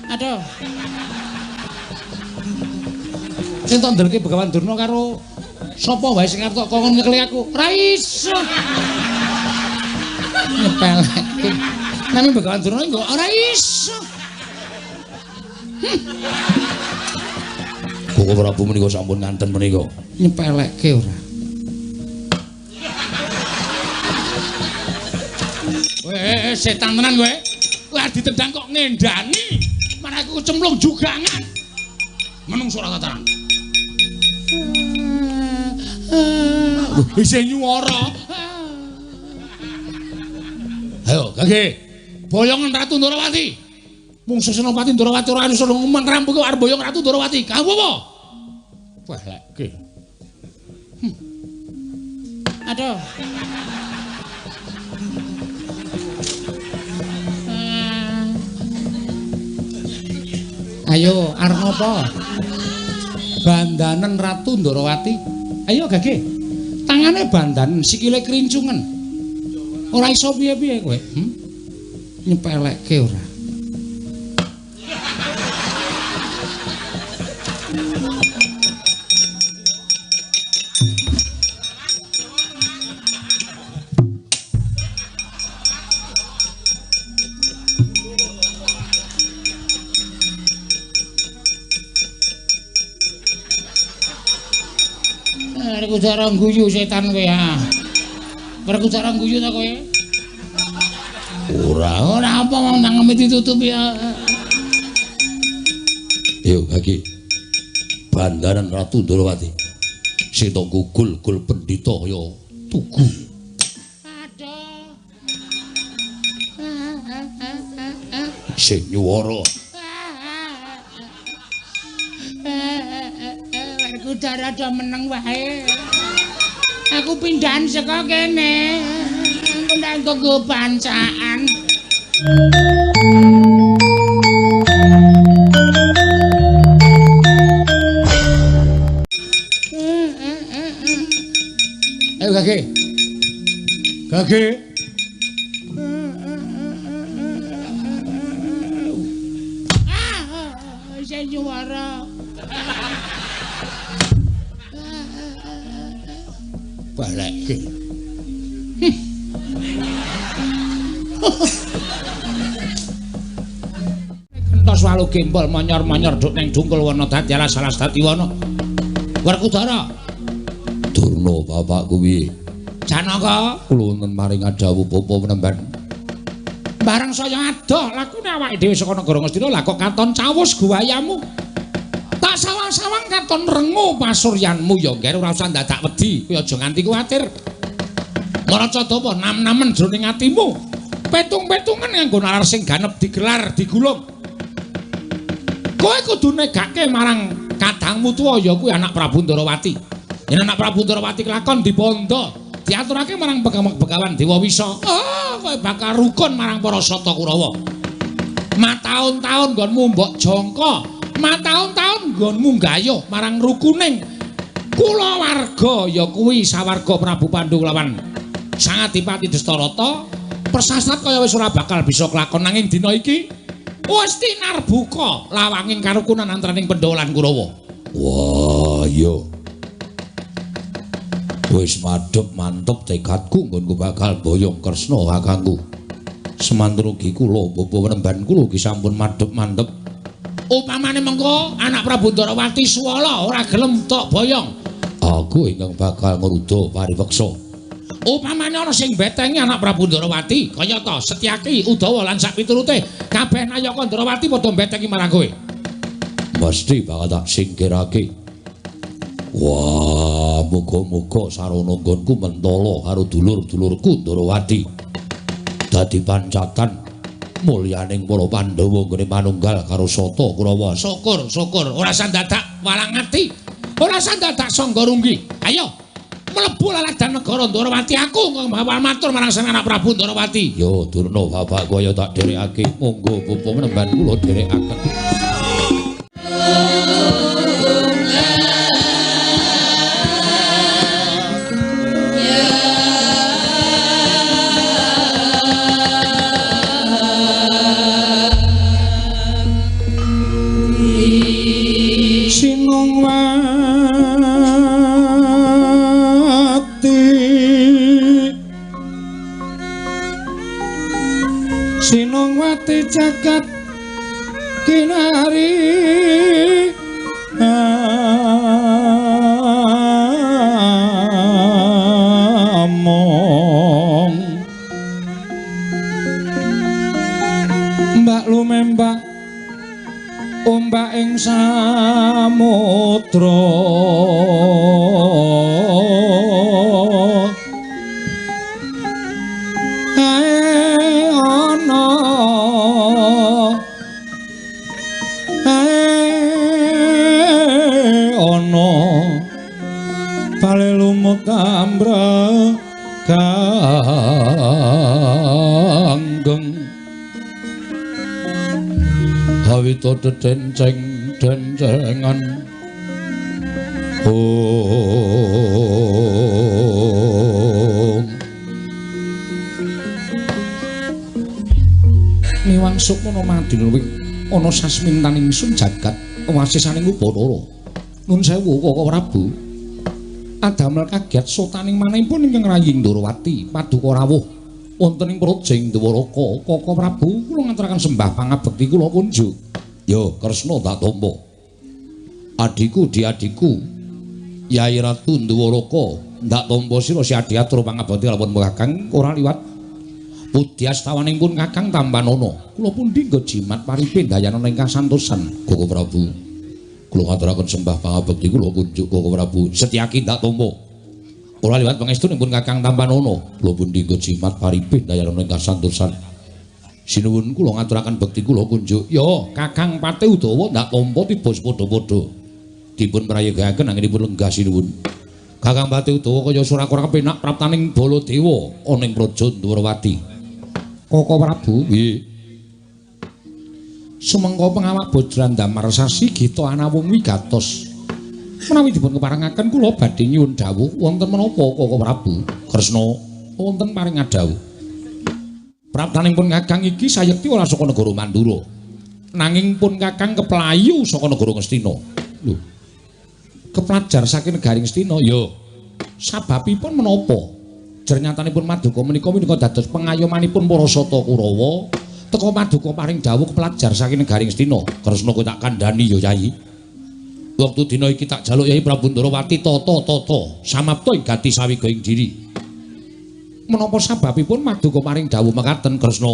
Aduh. Sing tok ndelke Begawan Durna karo sapa wae sing arep tok kongkon nyekeli aku. Ora iso. Nyepelekke. Nami Begawan Durna engko ora iso. Koko Prabu menika sampun nganten menika. Nyepelekke ora. Weh, setan tenan kowe. Kowe arep ditendang kok ngendani. Marang aku cemplung jugangan. Menungso ora tataran. Isih nyuwara. Ayo, Gage. Boyongan Ratu Ndorowati. Mungsu Senopati Ndorowati ora iso ngomong rampung kok arep boyong Ratu Ndorowati. Kamu apa? Wah, leke. Aduh. Ayo, arep ngopo? Bandanen Ratu Ndorowati. Ayo Gage. Tangane bandanen, sikile krincungen. Ora iso piye-piye kowe. Nyepelekke ora. Werkudara guyu setan kowe ya. Werkudara guyu ta kowe? Ora, ora apa wong nangeme ditutup ya. Yo Gage. Bandaran Ratu Ndorowati. Sing tok gugul-gul pendhita ya tugu. Aduh. Sing nyuwara. Werkudara do meneng wae. Aku pindahan saka kene. Engko ndak nggo bancaan. Ayo Gage. Gage. Ah, saya juara. Balekke. Kentos walu gembol monyor-monyor duk neng dungkul wana dadi alas alas dadi wana. Werkudara. Durna bapakku piye? Janaka, kula wonten maring adhawuh bapa penemban. Bareng saya adoh lakune awake dhewe saka negara Ngastina lah kok katon cawus guwayamu. Tak sawang-sawang katon rengu pasuryanmu ya ngger ora usah dadak wedi, kowe aja nganti kuwatir. Maracadapa nam-namen jroning atimu. Petung-petungan nganggo nalar sing ganep digelar digulung. Kowe kudu negake marang kadangmu tuwa ya kuwi anak Prabu Ndorowati. Yen anak Prabu Ndorowati kelakon dibondo, diaturake marang Begawan Dewa Wisa. Oh, kowe bakal rukun marang para Sata Kurawa. Mataun-taun nggonmu mbok jangka, mataun-taun nggonmu gayuh marang rukuning kulawarga ya kuwi sawarga Prabu Pandu lawan Sang Adipati Dastarata. Persasat kaya wis ora bakal bisa kelakon nanging dina iki wis tinarbuka lawanging karukunan antaraning Pandhawa lan Kurawa. Wah, iya. Wis madhep mantep tekadku nggonku bakal boyong Kresna kakangku. Semantun ugi kula bapa penemban kula ugi sampun madhep mantep. Upamane mengko anak Prabu Ndorowati suwala ora gelem tok boyong, aku ingkang bakal ngruda paripeksa. Upamane ana sing betengi anak Prabu Ndorowati kayata Setyaki, Udawa lan sak piturute, kabeh nayaka Ndorowati padha betengi marang kowe. Mesti bakal tak singkirake. Wah, muga-muga sarana nggonku mentala karo dulur-dulurku Ndorowati. Dadi pancatan mulyaning para Pandhawa nggone manunggal karo Sata Kurawa. Syukur, syukur, ora usah dadak walang ati. Ora usah dadak sangga runggi. Ayo mlebu laladan negara Ndorowati aku nggawa matur marang sang anak Prabu Ndorowati. Yo Durna bapakku ayo tak dherekake. Monggo bapa penemban kula dherekaken. jagat kinari among mbak lumembak ombak ing samudra ae ana ae ana bale lumut ambre ganggeng hawita dedenceng dencengan om miwang sukmana madinulwing ana sasmintaning ingsun jagat wasisaning Upacara. Nun sewu Kaka Prabu, adamel kaget sotaning manahipun ingkang raying Ndorowati paduka rawuh wonten ing Prajing Dwaraka. Kaka Prabu, kula ngaturaken sembah pangabekti kula kunjuk. Ya, Kresna tak tampa. Adhiku diadhiku Yai Ratu Ndwaraka ndak tampa sira si adhi atur pangabekti kalapun Kakang ora liwat pudyastawaning pun Kakang tampanana. Kula pundi nggo jimat paripe dayanana ingkang santosan Kaka Prabu. Kula ngaturaken sembah pangabekti kula kunjuk Kaka Prabu. Setyaki ndak tampa. Ora liwat pangestunipun Kakang tampanana. Kula pundi nggo jimat paripe dayanana ingkang santosan. Sinuwun kula ngaturaken bekti kula kunjuk. Ya, Kakang Patih Udawa ndak tampa tiba sepadha-padha. Dipun prayogakaken anggenipun lenggah sinuwun. Kakang Patih Udawa kaya ora kepenak praptaning Baladewa ana ing Praja Ndwarawati. Kaka Prabu, nggih. Sumengko pengawak Bajrandamar sasi gita anawung wigatos. Menawi dipun keparengaken kula badhe nyuwun dawuh wonten menapa Kaka Prabu? Kresna wonten paring adhawuh. Praptaning pun Kakang iki sayekti ora saka negara Mandura. Nanging pun Kakang keplayu saka negara Ngastina. Lho. Keplajar saking negari Ngastina ya. Sababipun menapa? Jernyatanipun Maduka menika menika dados pengayomanipun para Sata Kurawa. Teka Paduka paring dawuh keplajar saking negari Ngastina. Kresna kowe tak kandhani ya Yai. Wektu dina iki tak jaluk Yai Prabu Ndorowati tata-tata samapta ing gati sawiga ing diri. Menapa sababipun Maduka paring dawuh mekaten Kresna?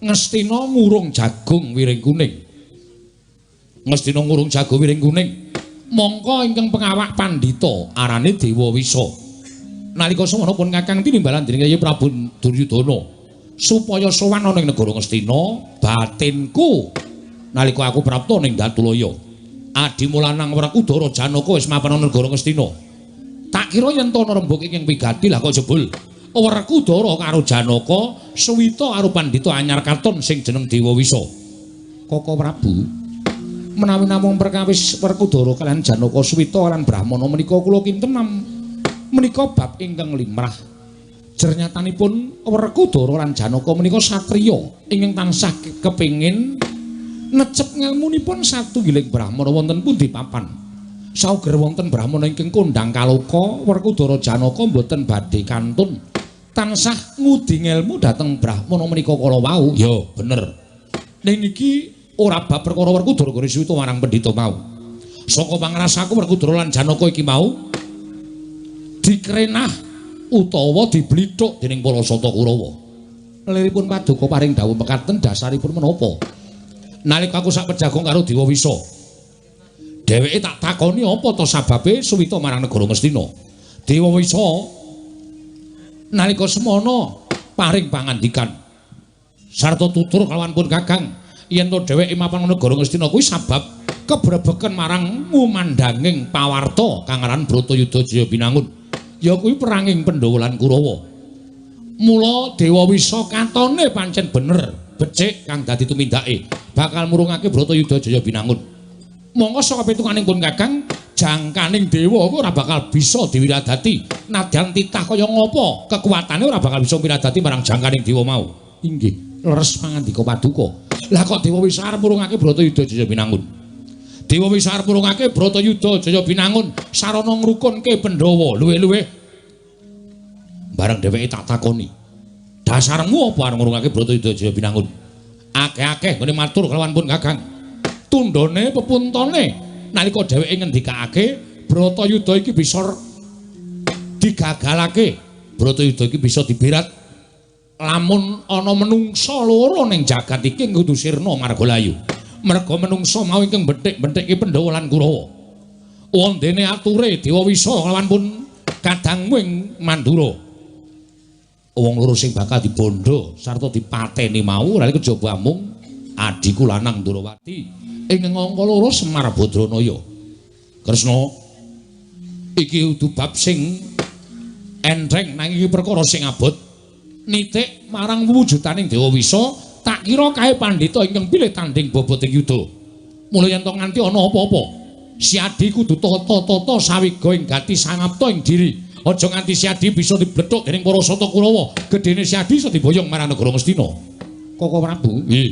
Ngastina ngurung jagung wiring kuning. Ngastina ngurung jagung wiring kuning. Mongko ingkang pengawak pandhita arane Dewa Wisa. Nalika semana pun Kakang tinimbalan dening Yai Prabu Duryudana supaya sowan ana ing negara Ngastina, batinku nalika aku prapta ning Datulaya. Adimu lanang Werkudara Janaka wis mapan ana negara Ngastina. Tak kira yen to ana rembug ingkang wigati lah kok jebul Werkudara karo Janaka suwita karo pandhita anyar katon sing jeneng Dewa Wisa. Kaka Prabu, menawi namung perkawis Werkudara kaliyan Janaka suwita lan Brahmana menika kula kinten menika bab ingkang limrah. Jernyatanipun Werkudara lan Janaka menika satriya ingkang tansah kepengin necep ngelmunipun satunggiling Brahmana wonten pundi papan. Sauger wonten Brahmana ingkang kondhang kaloka, Werkudara Janaka mboten badhe kantun tansah ngudi ngelmu dhateng Brahmana menika kala wau. Ya, bener. Ning niki ora bab perkara Werkudara gone suwita marang pendhita mau. Saka pangrasaku Werkudara lan Janaka iki mau dikrenah utawa diblithuk dening para Sata Kurawa. Liripun Paduka paring dawuh mekaten dasaripun menapa? Nalika aku sak pejagong karo Dewa Wisa, dheweke tak takoni apa to sababe suwita marang negara Ngastina. Dewa Wisa nalika semana paring pangandikan sarta tutur kalawan pun Kakang yen to dheweke mapan negara Ngastina kuwi sabab kebrebeken marang ngumandhanging pawarta kang aran Bratayuda Jaya Binangun, ya kuwi peranging Pandhawa lan Kurawa. Mula Dewa Wisa katone pancen bener becik kang dadi tumindake bakal murungake Bratayuda Jaya Binangun. Mongko saka pitunganing pun Kakang, jangkaning dewa kuwi ora bakal bisa diwiradati. Nadyan titah kaya ngapa kekuatane ora bakal bisa wiradati marang jangkaning dewa mau. Inggih, leres pangandika Paduka. Lah kok Dewa Wisa arep murungake Bratayuda Jaya Binangun? Dewa Wisa arep murungake Bratayuda Jaya Binangun sarana ngrukunke Pandhawa luwih-luwih. Bareng dheweke tak takoni, dasarmu apa arep ngurungake Bratayuda Jaya Binangun? Akeh-akeh nggone matur kelawan pun Kakang. Tundhone pepuntone nalika dheweke ngendikake Bratayuda iki bisa digagalake. Bratayuda iki bisa diberat lamun ana menungsa loro ning jagat iki kudu sirna margalayu. Merga menungsa mau ingkang bethik-bethike Pandhawa lan Kurawa. Wondene ature Dewa Wisa kelawan pun kadangmu ing Mandura. Wong loro sing bakal dibondo sarta dipateni mau ora kejaba amung adhiku lanang Ndrawati ing angka loro Semar Badranaya. Kresna, iki kudu bab sing entheng nanging iki perkara sing abot. Nitik marang wujudaning Dewa Wisa, tak kira kae pandhita ingkang pilih tanding boboting yuda. Mula yen to nganti ana apa-apa, si Adi kudu tata-tata sawiga ing gati sangapta ing diri. Aja nganti si Adi bisa diblethuk dening para Sata Kurawa. Gedene si Adi iso diboyong marang negara Ngastina. Koko Prabu, nggih.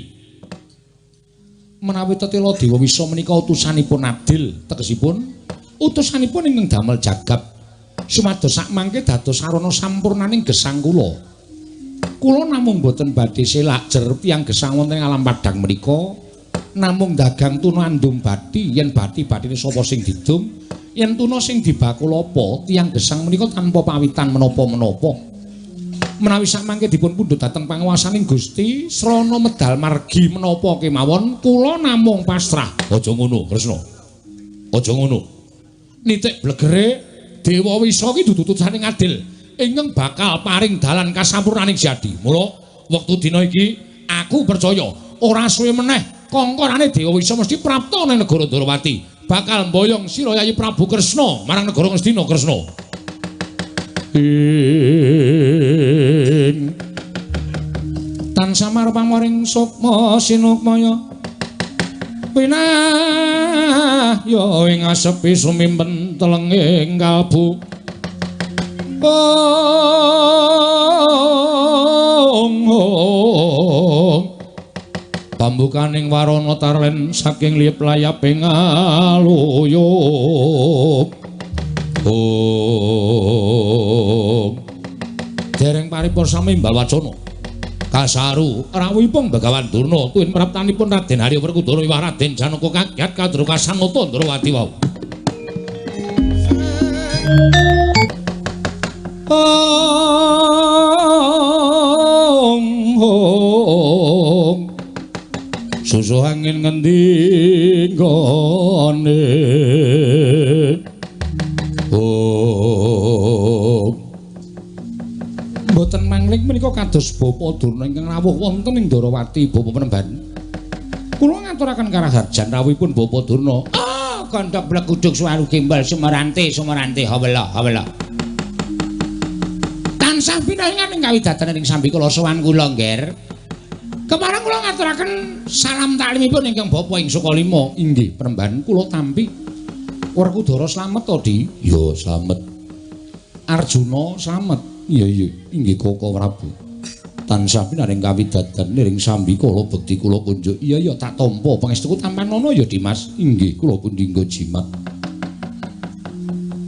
Menawi tetela Dewa Wisa menika utusanipun adil, tegesipun utusanipun ingkang damel jagab sumados sakmangke dados sarana sampurnaning gesang kula. Kula namung boten badhe selak jer tiyang gesang wonten ing alam padhang menika namung dagang tuna andum bathi, yen bathi-bathine sapa sing didum, yen tuna sing dibakul apa, tiyang gesang menika tanpa pawitan menapa-menapa. Menawi sakmangke dipun pundhut dhateng panguwasaning Gusti srana medal margi menapa kemawon kula namung pasrah. Aja ngono, Kresna. Aja ngono. Nitik blegere Dewa Wisa ki dudu utusaning adil ingkang bakal paring dalan kasampurnaning Siadi. Mula wektu dina iki aku percaya ora suwe meneh kongkorane Dewa Wisa mesti prapta nang negara Ndrawati, bakal mboyong sira Yayi Prabu Kresna marang negara Ngastina. Kresna. Ing tansah marpamoring sukma sinukmaya winah ya ing asepi sumimpen telenging kalbu. Ong ong pambukaning warana tarlen saking liyep layaping aluyup. Ong dereng paripurna sami imbal wacana kasaru rawuhipun Begawan Durna tuwin praptanipun Raden Arya Werkudara wiwah Raden Janaka kagiat kadro kasanata Ndrawati wau. Ong ong susu angin ngendi nggone. Oh, mboten mangling menika kados Bapa Durna ingkang rawuh wonten ing Ndrawati Bapa Penemban. Kula ngaturaken karaharjan rawuhipun Bapa Durna. Ah, kandhak blegudug suwaru gembal sumarante sumarante hawela hawela. Tansah pinaringan ing kawidadan ing sambikala sowan kula, Ngger. Kepareng kula ngaturaken salam taklimipun ingkang Bapa ing Sukalima. Inggih, Penemban kula tampi. Werkudara slamet to, Di? Ya, slamet. Arjuna slamet. Iya, iya, inggih Koko Prabu. Tansah pinaring kawidadan niring sambikala bekti kula kunjuk. Iya, iya, tak tampa pangestuku tampanana ya, Dimas. Inggih, kula pundi nggo jimat.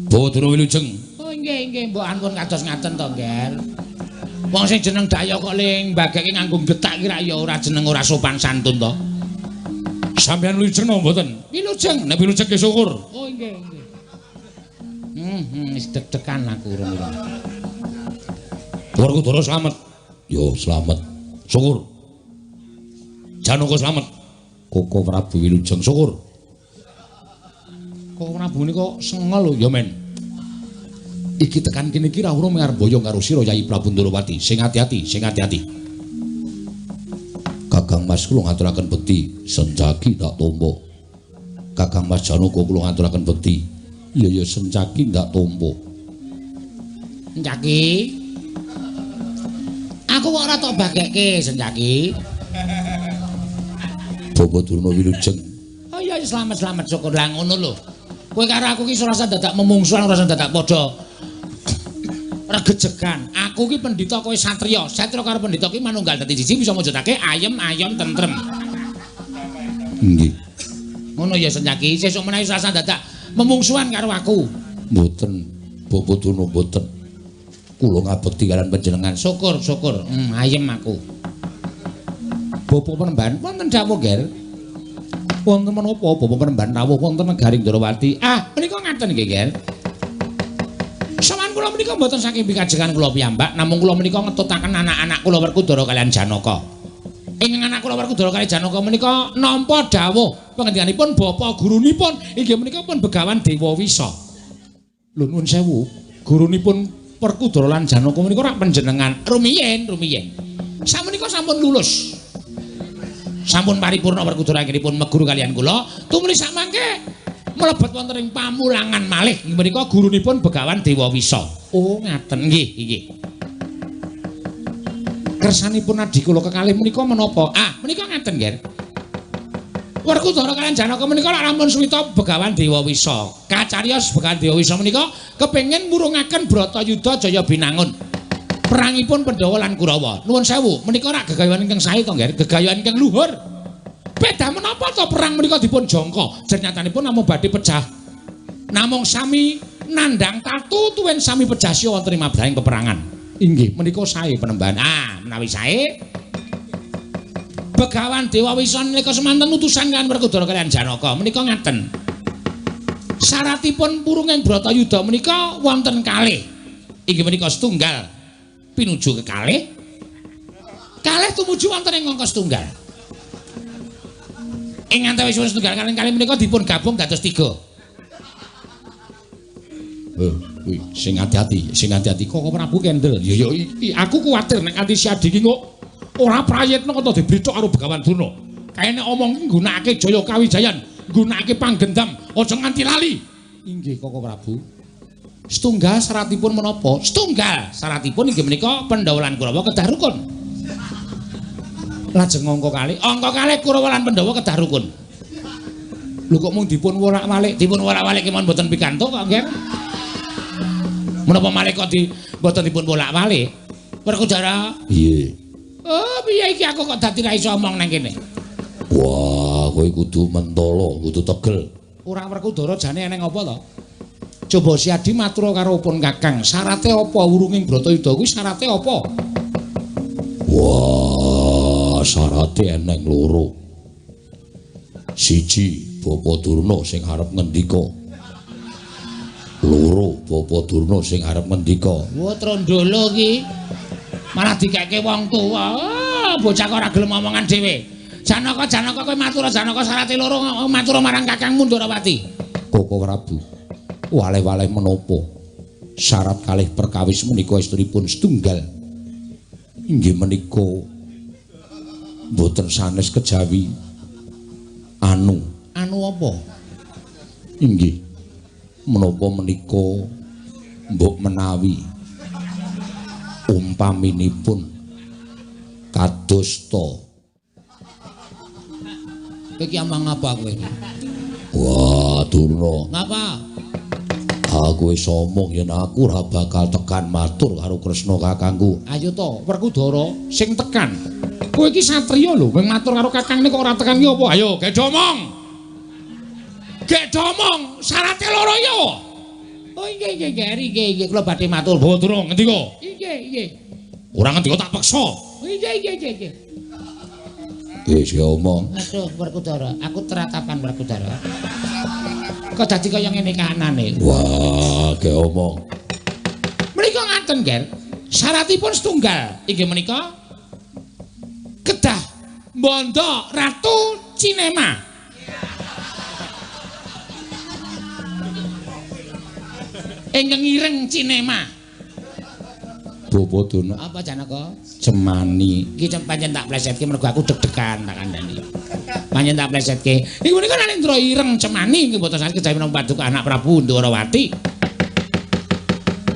Bawa wilujeng. Oh, inggih, inggih, mbok ampun kados ngaten to, Ngger. Wong sing jeneng daya kok ling mbageke nganggo getak ki ra ya ora jeneng ora sopan santun to. Sampeyan wilujeng napa mboten? Wilujeng. Nek wilujeng ki syukur. Oh, inggih, inggih. Wis deg-degan aku urung. Werkudara slamet. Yo slamet. Syukur. Janaka slamet. Koko Prabu wilujeng syukur. Koko Prabu menika sengel lho ya, men. Iki tekan kene iki ra urung arep boyong karo sira Yayi Prabu Ndrawati. Sing ati-ati, sing ati-ati. Kakang Mas kula ngaturaken bekti, sencaki tak tampa. Kakang Mas Janaka kula ngaturaken bekti. Iya ya sencaki ndak tampa. Sencaki. Aku kok ora tok bagekke sencaki. Bapak Durna wilujeng. Oh iya slamet-slamet syukur lah ngono lho. Kowe karo aku ki ora usah dadak memungsuhan, ora usah dadak padha regejegan. Aku ki pendhita, kowe satriya. Satriya karo pendhita ki manunggal dadi siji bisa mujudake ayem ayom tentrem. Nggih. Ngono ya Sencaki, sesuk menawi ora usah dadak memungsuhan karo aku. Mboten, Bapak Durna mboten. Kula ngabekti kalian panjenengan. Syukur, syukur. Ayem aku. Bapak Penemban wonten dawuh, Ger. Wonten menapa Bapak Penemban rawuh wonten negari Ndrawati? Ah, menika ngaten nggih, Ger. Sawan kula menika mboten saking pikajengan kula piyambak, namung kula menika ngetutaken anak-anak kula Werkudara kaliyan Janaka. Ingkang anak kula Werkudara kaliyan Janaka menika nampa dawuh pangendikaanipun bapak gurunipun inggih menika pun Begawan Dewa Wisa. Lho nuwun sewu, gurunipun Werkudara lan Janaka menika rak panjenengan rumiyin, rumiyin. Samenika sampun lulus. Sampun paripurna Werkudara anggenipun meguru kaliyan kula, tumuli samangke mlebet wonten ing pamulangan malih inggih menika gurunipun Begawan Dewa Wisa. Oh, ngaten nggih, nggih. Kersanipun adhi kula kekalih menika menapa? Ah, menika ngaten, Ger. Werkudara kaliyan Janaka menika lak rampun suwita Begawan Dewa Wisa. Kacariyos Begawan Dewa Wisa menika kepengin murungaken Bratayuda Jaya Binangun. Perangipun Pandhawa lan Kurawa. Nuwun sewu, menika rak gegayuhan ingkang sae to, Ger? Gegayuhan ingkang luhur. Beda menapa to perang menika dipun jangka? Jernyatanipun namung badhe pecah. Namung sami nandhang tatu tuwin sami pejah siya wonten ing mabrahing peperangan. Inggih, menika sae Penemban. Ah, menawi sae Begawan Dewa Wisa nalika semanten utusan kaliyan Werkudara kaliyan Janaka menika ngaten. Syaratipun purunging Bratayuda menika wonten kalih. Inggih menika setunggal pinuju kekalih. Kalih tumuju wonten ing angka setunggal. Ing antawisipun setunggal kaliyan kalih menika dipun gabung dados 3. Kuwi sing ati-ati, sing ati-ati kok Prabu kendel. Ya ya iki aku kuwatir nek nganti Siadi iki kok ora prayitna kok dibrithok karo Begawan Durna. Kae nek omong iki nggunakake Jaya Kawijayan, nggunakake panggendam, aja nganti lali. Inggih Koko Prabu. Setunggal syaratipun menapa? Setunggal syaratipun inggih menika Pandhawa lan Kurawa kedah rukun. Lajeng angka kalih, angka kalih Kurawa lan Pandhawa kedah rukun. Lho kok mung dipun wolak-walik, dipun wolak-walik kemawon mboten pikantuk kok, Nger. Menapa malih kok di mboten dipun wolak-walik? Werkudara. Piye? Oh, piye iki aku kok dadi ra iso omong nang kene. Wah, kowe kudu mentolo, kudu tegel. Ora Werkudara jane eneng apa to? Coba Siadi matur karo pun Kakang, syarate apa wurunging Bratayuda kuwi syarate apa? Wah, syarate eneng loro. Siji, Bapak Durna sing arep ngendika. Loro, Bapak Durna sing arep ngendika. Wah, trondolo iki. Malah dikeke wong tuwa. Oh, bocah kok ora gelem omongan dhewe. Janaka, Janaka kowe matur Janaka syarate loro matur marang Kakangmu Ndrawati. Koko Prabu. Waleh-waleh menapa? Syarat kalih perkawis menika estunipun setunggal. Inggih menika mboten sanes kejawi anu. Anu apa? Inggih. Menapa menika mbok menawi umpaminipun kados to. Kowe iki omong apa kowe iki? Wah, Durna. Ngapa? Aku wis omong yen aku ora bakal tekan matur karo Kresna kakangku. Ayo to, Werkudara sing tekan. Kowe iki satriya lho, kowe matur karo kakangne kok ora tekan ki apa? Ayo, gedhe omong. Gedhe omong, syarate loro ya. Oh nggih nggih nggih nggih nggih kula badhe matur. Bawa durung ngendika? Nggih nggih. Ora ngendika tak peksa. Nggih nggih nggih nggih. Wis omong. Aduh Werkudara, aku teratapan Werkudara. Kok dadi kaya ngene kahanane? Wah, ge omong. Menika ngaten, Ger. Syaratipun setunggal inggih menika kedah mbondo Ratu Cinema. Ingkang ireng Cinema. Bapak Durna. Apa Janaka? Cemani. Iki pancen tak plesetke mergo aku deg-degan tak kandhani. Pancen tak plesetke. Iku menika Nalendra ireng Cemani inggih mboten sanes kejawi menapa paduka anak Prabu Ndrawati.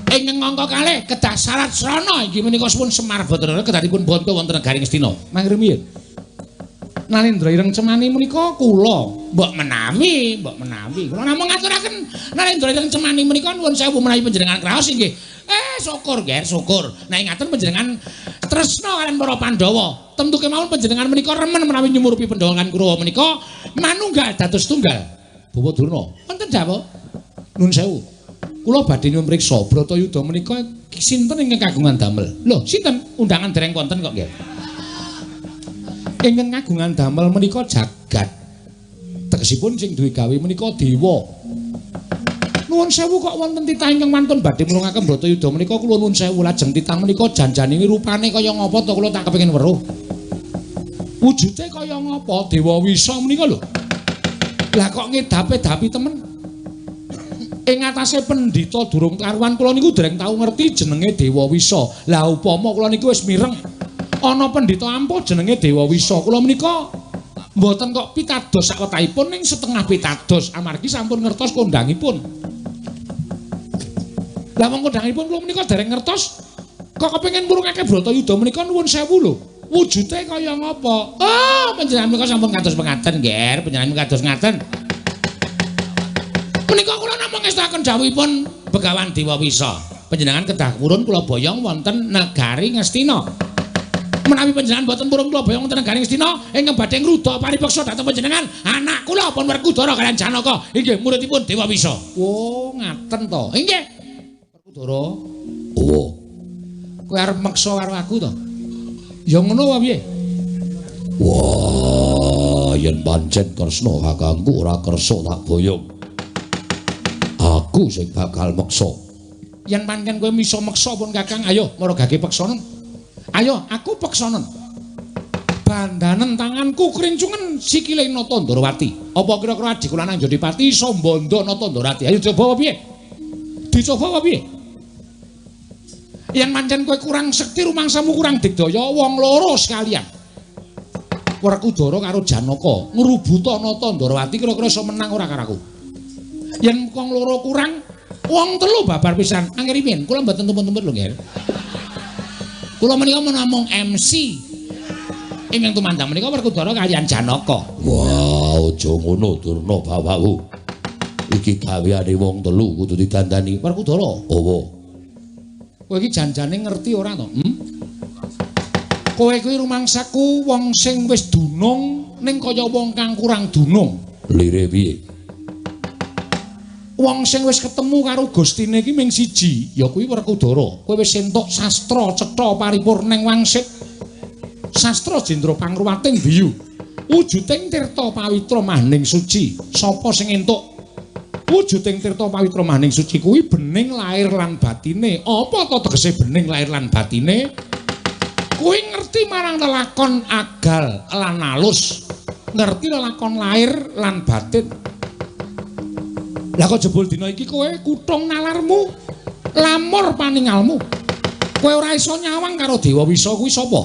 Ingkang angka kalih kedah syarat srana inggih menika suwun Semar Bathara kedahipun bonto wonten negari Ngastina. Mangke rumiyin. Nalendra ireng Cemani menika kula mbok menawi, mbok menawi. Kula namung ngaturaken Nalendra ireng Cemani menika nuwun sewu menawi panjenengan kraos inggih. Syukur Ger, syukur. Nek ngaten panjenengan tresna kaliyan para Pandhawa. Tentu kemawon panjenengan menika remen menawi nyumurupi Pandhawa lan Kurawa menika manunggal dados tunggal. Bapak Durna, wonten dawuh. Nuwun sewu. Kula badhe nyuwun priksa Bratayuda menika sinten ingkang kagungan damel? Lho, sinten? Undangan dereng wonten kok, Ger. Ingkang kagungan damel menika jagat. Tegesipun sing duwe gawe menika dewa. Nuwun sewu kok wonten titah ingkang wantun badhe mulungaken Bratayuda menika kula nuwun sewu lajeng titah menika janjane rupane kaya ngapa to kula tak kepengin weruh. Wujude kaya ngapa Dewa Wisa menika lho. Lah kok ngedape-dapi temen. Ing atase pendhita durung karuan kula niku dereng tau ngerti jenenge Dewa Wisa. Lah upama kula niku wis mireng ana pendhita ampuh jenenge Dewa Wisa. Kula menika mboten kok pitados sakwetahipun ning setengah pitados amargi sampun ngertos kondangipun. Lah wong kondangipun kula menika dereng ngertos kok kepengin murungake Bratayuda menika nuwun sewu lho. Wujude kaya ngapa? Oh, panjenengan menika sampun kados pengaten, Nger. Panjenengan kados ngaten. Menika kula namung ngestakaken dawuhipun Begawan Dewa Wisa. Panjenengan kedah purun kula boyong wonten negari Ngastina. Menawi panjenengan boten purun kula boyong wonten negari Ngastina ingkang badhe ngruda paripeksa dhateng panjenengan, anak kula pun Werkudara kaliyan Janaka inggih muridipun Dewa Wisa. Oh, ngaten to. Inggih. Werkudara. Oh. Kowe arep meksa karo aku to? Ya ngono wae piye? Wah, yen pancen Kresna kakangku ora kersa tak boyong. Aku sing bakal meksa. Yen pancen kowe iso meksa pun Kakang, ayo maragake peksanen. Ayo, aku peksanen. Bandanen tanganku krincungen sikile Nata Ndrawati. Apa kira-kira adhiku lanang Jodipati iso mbondo Nata Ndrawati? Ayo coba apa piye? Dicoba apa piye? Yen pancen kowe kurang sekti rumangsamu kurang digdaya wong loro sekalian. Werkudara karo Janaka ngrubuta Nata Ndrawati kira-kira iso menang ora karo aku? Yen wong loro kurang, wong telu babar pisan. Angger piye? Kula mboten tumpun-tumpun lho, Nger. Kula menika namung MC. Ingkang tumandang menika Werkudara kaliyan Janaka. Wah, aja ngono Durna bapakku. Iki gaweane wong telu kudu didandani. Werkudara, owo. Kowe iki janjane ngerti ora to? Hmm? Kowe kuwi rumangsaku wong sing wis dunung ning kaya wong kang kurang dunung. Lire piye? Wong sing wis ketemu karo Gustine iki ming siji, ya kuwi Werkudara. Kowe wis entuk sastra cetha paripurning wangsit. Sastra jendra pangruwating biyu. Wujuding tirta pawitra maning suci. Sapa sing entuk wujuding tirta pawitra maning suci kuwi bening lahir lan batine. Apa to tegese bening lahir lan batine? Kuwi ngerti marang lelakon agal lan alus. Ngerti lelakon lahir lan batin. Lah kok jebul dina iki kowe kutung nalarmu, lamur paningalmu. Kowe ora iso nyawang karo Dewa Wisa kuwi sapa?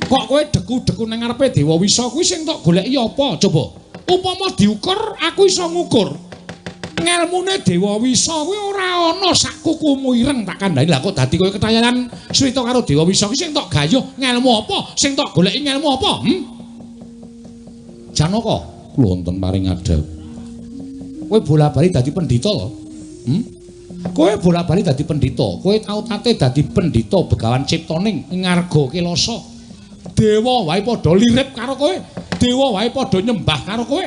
Kok kowe deku-deku nang ngarepe Dewa Wisa kuwi sing tok goleki apa? Coba. Upama diukur aku iso ngukur. Ngelmune Dewa Wisa kuwi ora ana sak kukumu ireng tak kandhani. Lah kok dadi kowe ketayanan crita karo Dewa Wisa kuwi sing tok gayuh ngelmu apa? Sing tok goleki ngelmu apa? Hmm? Janaka, kula wonten paring adhep. Kowe bola-bali dadi pendhita lho. Hmm? Kowe bola-bali dadi pendhita. Kowe tau tate dadi pendhita Begawan Ciptaning ngarga Kelasa. Dewa wae padha lirip karo kowe. Dewa wae padha nyembah karo kowe.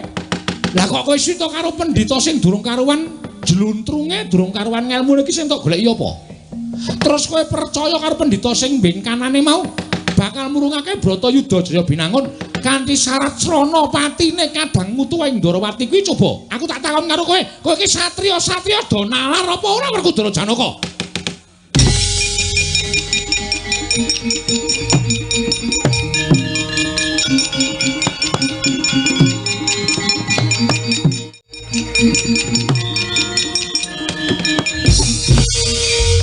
Lah kok kowe sita karo pendhita sing durung karuan jluntrunge, durung karuan ngelmune iki sing tok goleki apa? Terus kowe percaya karo pendhita sing bengkanane mau bakal murungake Bratayuda Jaya Binangun kanthi syarat srana patine kadang mutu ing Ndrawati kuwi coba. Aku tak takon karo kowe, kowe iki satriya-satriya do nalar apa ora Werkudara Janaka?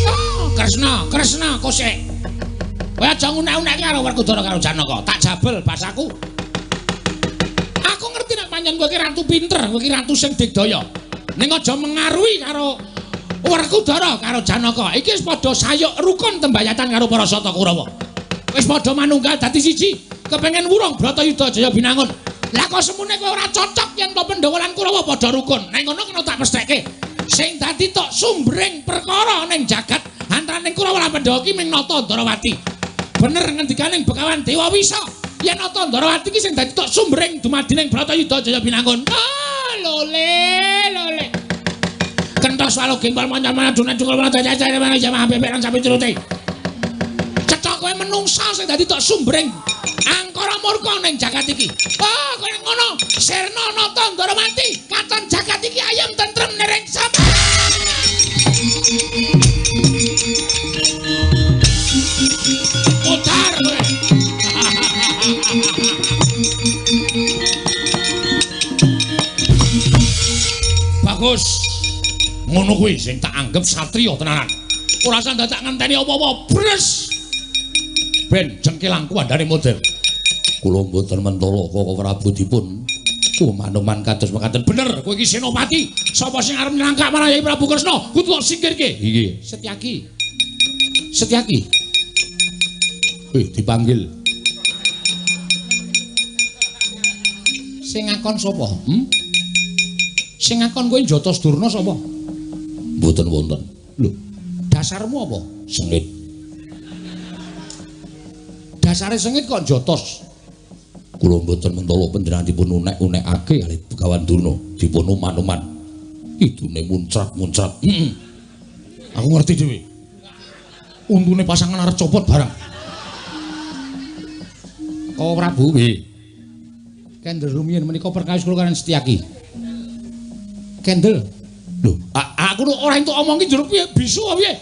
Oh, Kresna, Kresna kosek. Kowe aja ngunek-unekke karo Werkudara karo Janaka. Tak jabel basaku. Aku ngerti nek pancen kowe iki ratu pinter, kowe iki ratu sing digdaya. Ning aja mengaruhi karo Werkudara karo Janaka. Iki wis padha sayuk rukun tembayatan karo para Sata Kurawa. Wis padha manunggal dadi siji, kepengin wurung Bratayuda Jaya Binangun. Lah kok semune kowe ora cocok yen to Pandhawa lan Kurawa padha rukun. Neng kono kena tak pestheke. Sing dadi tok sumbering perkara ning jagat antaraning Kurawa lan Pandhawa ki ming Nata Ndrawati. Bener ngendikaning Begawan Dewa Wisa yen Nata Ndrawati ki sing dadi tok sumbering dumadining Bratayuda Jaya Binangun. Ah, lole lole. Kentos walu gempal mancan-mancan dunan cungkul mancan jajan jaman bebek lan sapi turute. Cetha kowe menungsa sing dadi tok sumbering Angkara murka ning jagat iki. Oh, kaya ngono. Sirna nata Ndarawati, katon jagat iki ayem tentrem nering sapa. Putar kowe. Bagus. Ngono kuwi sing tak anggap satriya tenanan. Ora usah dadak ngenteni apa-apa. Bres. Ben jengkelangku andane model. Kula mboten mentala Koko Prabu dipun kumanuman kados mekaten. Bener, kowe iki senopati. Sapa sing arep nylangkak marang Yai Prabu Kresna, kudu tak singkirke. Iki Setyaki. Setyaki. Dipanggil. Sing ngakon sapa? Sing ngakon kowe njotos Durna sapa? Mboten wonten. Lho, dasarmu apa? Sengit. Dasare sengit kok njotos. Kula mboten mentala panjenengan dipun unek-unekake kalih Begawan Durna, dipun uman-uman. Idune muncrat-muncrat. Aku ngerti dhewe. Untune pasangan arep copot barang. Koko Prabu, nggih. Kendel rumiyin menika perkawis kula kaliyan Setyaki. Kendel. Lho, aku ora entuk omong ki njur piye bisu apa piye?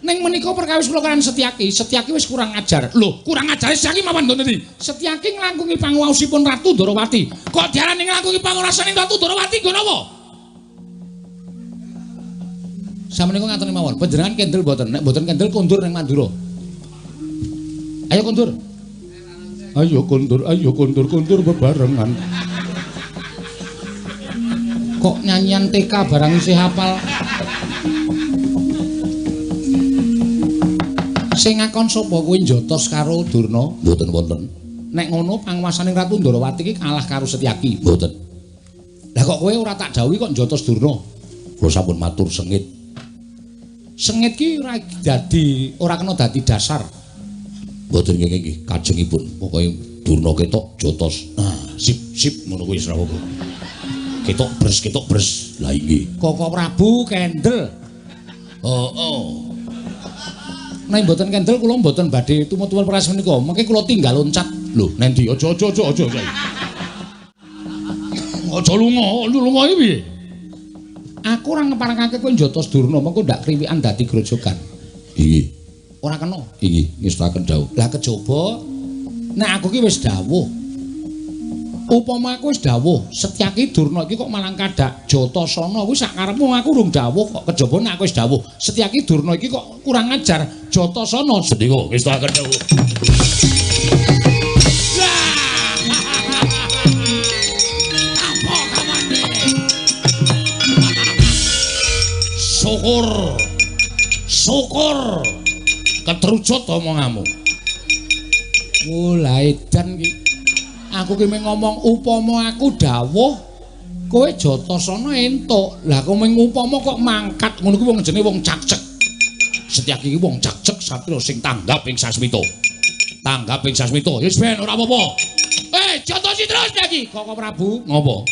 Ning menika perkawis kula kaliyan Setyaki, Setyaki wis kurang ajar. Lho, kurang ajare Setyaki mawon nggon endi? Setyaki nglangkungi panguwaosipun Ratu Ndorowati. Kok diarani nglangkungi panguwasaning Ratu Ndorowati nggon apa? Samenika ngaten mawon, panjenengan kendel mboten? Nek mboten kendel kondur ning Mandura. Ayo kondur. Ayo kondur, ayo kondur, kondur bebarengan. Kok nyanyian TK barang isih hafal. Sing ngakon sapa kowe njotos karo Durna? Mboten wonten. Nek ngono panguwasaning Ratu Ndorowati iki kalah karo Setyaki. Mboten. Lah kok kowe ora tak dawuhi kok njotos Durna? Kula sampun matur sengit. Sengit ki ora dadi, ora kena dadi dasar. Mboten nggih nggih kajengipun. Pokoke Durna ketok jotos. Nah, sip sip ngono kuwi ora apa-apa. Ketok bres ketok bres. Lah inggih. Koko Prabu kendel. Heeh. Nek mboten kendel kula mboten badhe tumut-tumut peras menika. Mengke kula tinggal loncat. Lho, nendi? Aja aja aja aja. Aja lunga, lunga iki piye? Aku ora ngeparengake kowe njotos Durna, mengko ndak kriwikan dadi grojogan. Inggih. Ora kena. Inggih, ngestakaken dawuh. Lah kejaba nek aku ki wis dawuh. Upama aku wis dawuh, Setyaki Durna iki kok malang kadak Jatasana kuwi sak karepmu aku urung dawuh kok kejaba nek aku wis dawuh. Setyaki Durna iki kok kurang ajar Jatasana. Sendika ngestakaken dawuh. Apa kamane? Syukur. Syukur. Ketrucut omonganmu. Oh, lah edan iki. Aku ki mung ngomong upama aku dawuh kowe Jatasana entuk. Lah kowe mung upama kok mangkat ngono kuwi wong jenenge wong cakcek. Setyaki iki wong cakcek satria sing tanggap ing sasmita. Tanggap ing sasmita. Wis ben ora apa-apa. Jotosi terus lagi. Koko Prabu, ngopo?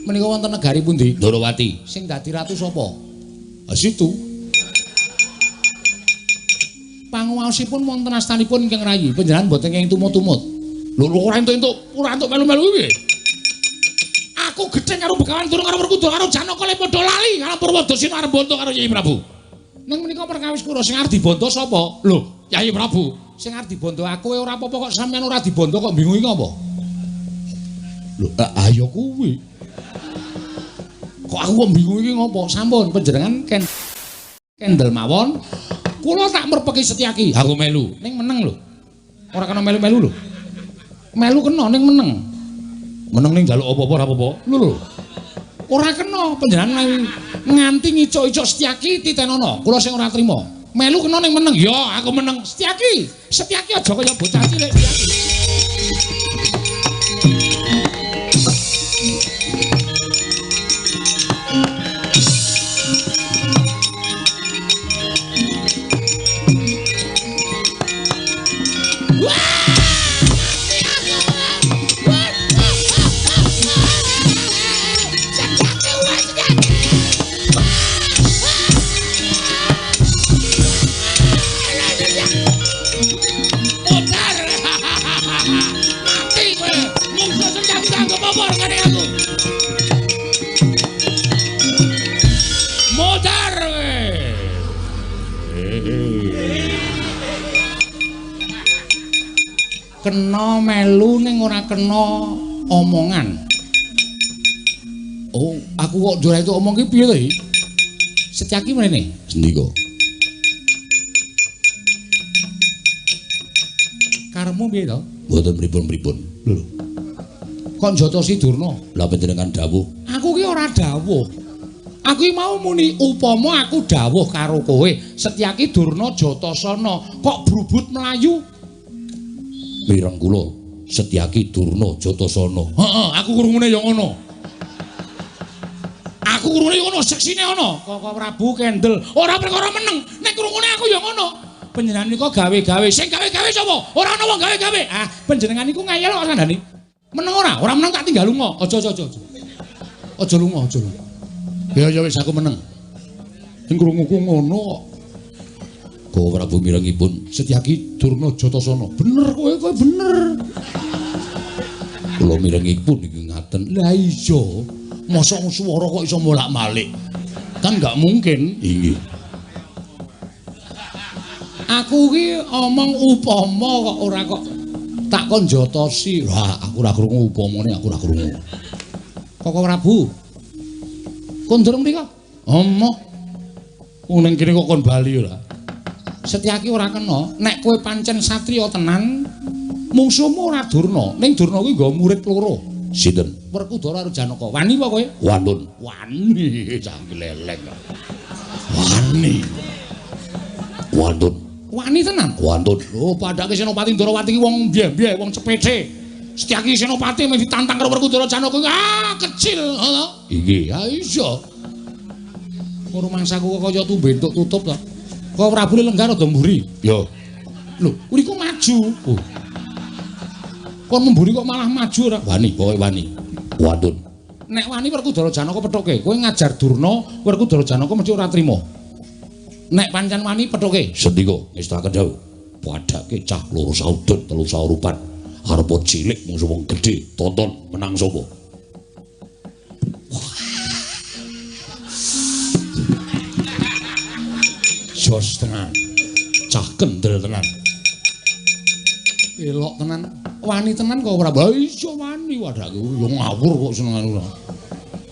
Menika wonten negari pundi? Ndorowati. Sing dadi ratu sapa? Ah situ. Panguwaosipun wonten astanipun ingkang rayi. Panjenengan mboten kenging tumut-tumut. Lho ora entuk-entuk, ora entuk melu-melu piye? Aku gedheng karo Begawan Durna karo Werkudara karo Janaka le padha lali karo Purwadasena arep bonto karo Yai Prabu. Ning menika perkawis kula sing arep dibondo sapa? Lho, Yai Prabu. Sing arep dibondo aku ora apa-apa kok sampeyan ora dibondo kok bingung iki apa? Lho, ayo kuwi. Kok aku kok bingung iki ngopo? Sampun panjenengan kendel mawon. Kula tak merpeki Setyaki. Aku melu. Ning meneng lho. Ora kena melu-melu lho. Melu kena ning meneng. Meneng ning njaluk apa-apa ora apa-apa. Lho lho. Ora kena panjenengan nganti ngicuk-icuk Setyaki titenono. Kula sing ora trima. Melu kena ning meneng. Ya, aku meneng. Setyaki. Setyaki aja kaya bocah cilik Setyaki. apa-apa regane aku. Modar kowe. Kena melu ning ora kena omongan. Oh, aku kok ora itu omong ki piye to iki? Setyaki mrene. Sendika. Karepmu piye to? Mboten pripun-pripun. Lho. Kok njotosi Durna? Lah panjenengan dawuh. Aku ki ora dawuh. Aku ki mau muni upama aku dawuh karo kowe, Setyaki Durna Jatasana kok brubut mlayu. Mireng kula Setyaki Durna Jatasana. Heeh, aku krungune ya ngono. Aku krungune ya ngono, seksine ana. Koko Prabu kendel, ora perkara meneng, nek krungune aku ya ngono. Panjenengan nika gawe-gawe, sing gawe-gawe sapa? Ora ana wong gawe-gawe. Ah, panjenengan niku ngeyel kok kandhane. Meneng ora? Ora meneng tak tinggal lunga. Aja aja aja. Aja lunga, aja lunga. Ya ya wis aku meneng. Sing krunguku ngono kok. Koko Prabu mirengipun Setyaki Durna Jatasana. Bener kowe, kowe bener. Kula mirengipun iki ngaten. Lah iya, mosok swara kok iso bolak-balik. Kan gak mungkin. Inggih. Aku ki omong upama kok ora kok tak kon jotosi. Wah, aku ora krungu upamane, aku ora krungu. Koko Prabu. Kondur mriko? Omoh. Wong ning kene kok kon bali ora. Setyaki ora kena, nek kowe pancen satriya tenan, mungsuhmu ora Durna. Ning Durna kuwi nggo murid loro. Sinten? Werkudara karo Janaka. Wani apa kowe? Wantun. Wani, cah gleleng. Wani. Wantun. Wani tenan? Wantun. Lho, padake Senopati Ndorowati ki wong mbiye-mbiye, wong cepete. Setyaki Senopati meh ditantang karo Werkudara Janaka kuwi ah kecil, ngono. Inggih. Ya iya. Ora mangsaku kok kaya tumbe entuk tutup to. Kok Prabu lenggah rada mburi. Ya. Lho, niku maju. Oh. Kon mburi kok malah maju ora? Wani, pokoke wani. Wantun. Nek wani Werkudara Janaka pethuke, kowe ngajar Durna, Werkudara Janaka mesti ora trima. Nek pancen wani pethuke. Sendika ngestakaken dawuh. Padake cah loro saudon telu saurupan. Arep cilik mungsuh wong gedhe, tonton menang sapa? Jos tenan. Cah kendel tenan. Elok tenan. Wani tenan kok ora. Lah iya wani wadake yo ngawur kok senengane ora.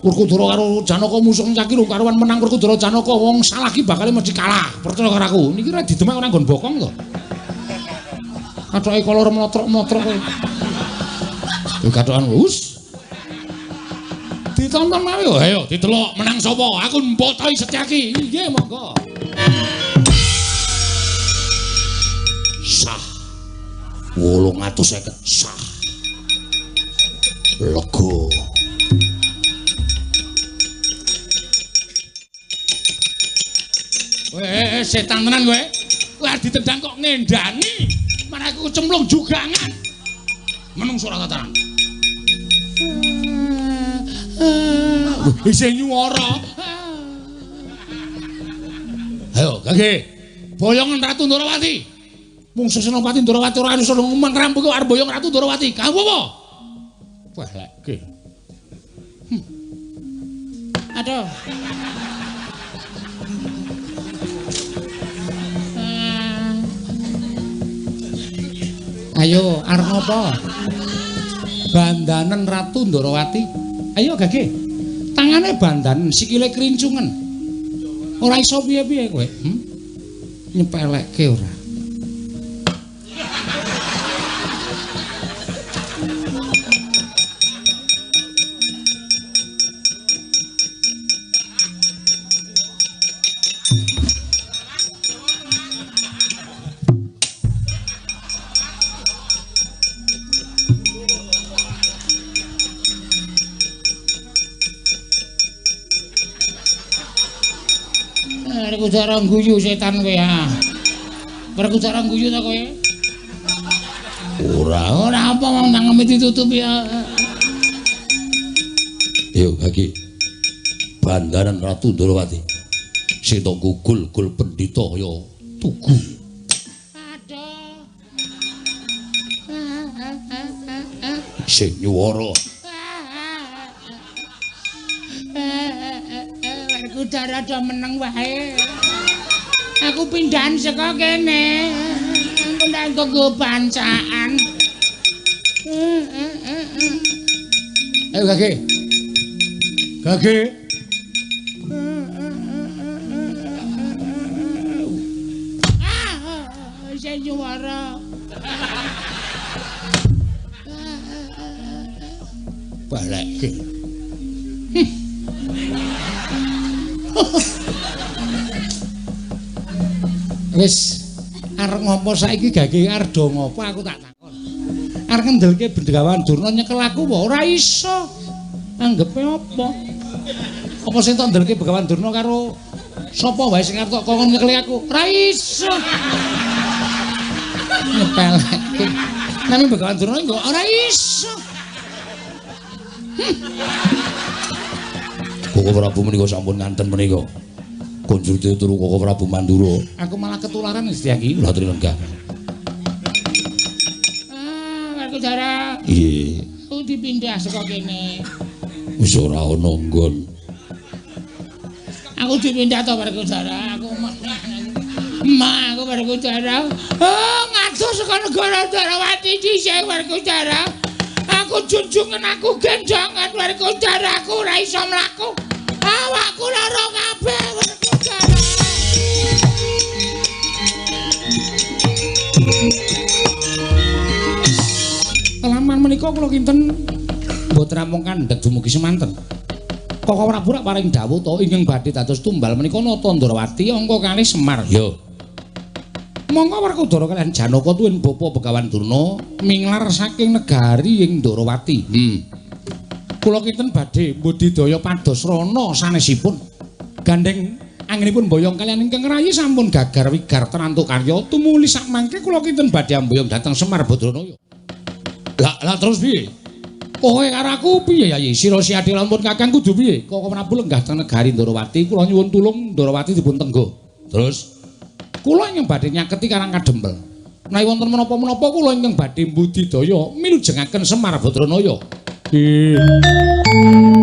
Werkudara karo Janaka musuh caki rung karuan menang Werkudara Janaka wong salah ki bakal mesti kalah. Percaya karo aku. Niki ora didemek ora nggon bokong to. Kathoke kolor mlotrok-mlotrok kowe. Kowe kathokan wus. Ditonton mawon yo. Ayo didelok menang sapa? Aku mbotoi Setyaki. Nggih monggo. Sah. 850 sah. Lega. Weh, setan tenan kowe. Kowe arep ditendang kok ngendani. Marah aku cemplung jugangan. Menungso ora tataran. Isih nyuwara. Ayo, gage. Boyongan Ratu Ndorowati. Mungsuh Senopati Ndorowati ora iso ngomong rampung kok arep boyong Ratu Ndorowati. Kamu apa? Wah, leke. Aduh. Ayo, arep ngopo? Bandanen Ratu Ndorowati. Ayo gage. Tangane bandanen, sikile krincungen. Ora iso piye-piye kowe, Nyepelekke ora. Werkudara guyu setan kowe ya. Werkudara guyu ta kowe? Ora, ora apa wong cangkeme ditutup ya. Yo gage. Bandaran Ratu Ndorowati. Sing tok gugul-gul pendhita ya tugu. Aduh. Sing nyuwara. Werkudara do meneng wae. Aku pindahan saka kene. Aku ndak nggo pancaan. Ayo Gage. Gage. Ah, saya juara. Balekke. Wis arep ngopo saiki Gage arep do ngopo aku tak takon. Arep ngendelke Begawan Durna nyekel aku apa ora iso. Anggepe apa? Apa sing tok ndelke Begawan Durna karo sapa wae sing arep tok kongkon nyekeli aku? Ora iso. Nyepeleke. Nanging Begawan Durna engko ora iso. Koko Prabu menika sampun nganten menika. Kunjur turu Koko Prabu Mandura. Aku malah ketularan Setyaki. Lha trinenggah. Ah, Werkudara. Iya. Aku dipindah saka kene. Wis ora ana nggon. Aku dipindah to Werkudara. Aku Ma, aku Werkudara. Oh, ngadoh saka negara Dwarawati dhisik Werkudara. Aku junjungan aku gendongan Werkudara, aku ora iso mlaku. Awakku lara kabeh Werkudara. Kelaman menika kula kinten mboten namung kandhek dumugi semanten. Koko Prabu rak paring dawuh to ingkang badhe dados tumbal menika Nata Ndrawati angka kalih Semar. Ya. Monggo Werkudara kaliyan Janaka tuwin Bapa Begawan Durna minglar saking negari ing Ndrawati. Kula kinten badhe mbudidaya pados rana sanesipun. Gandeng anggenipun boyong kaliyan ingkang rayi sampun gagar wigar terantuk karya tumuli sakmangke kula kinten badhe amboyong dhateng Semar Badranaya. Lah terus piye? Kowe karo aku piye Yayi? Sira si adil lampun kakang kudu piye? Koko Prabu lenggah teng negari Ndrawati, kula nyuwun tulung Ndrawati dipun tenggo. Terus kula ingkang badhe nyaketi Karang Kadempel. Menawi wonten menapa-menapa kula ingkang badhe mbudidaya milujengaken Semar Badranaya. Nggih.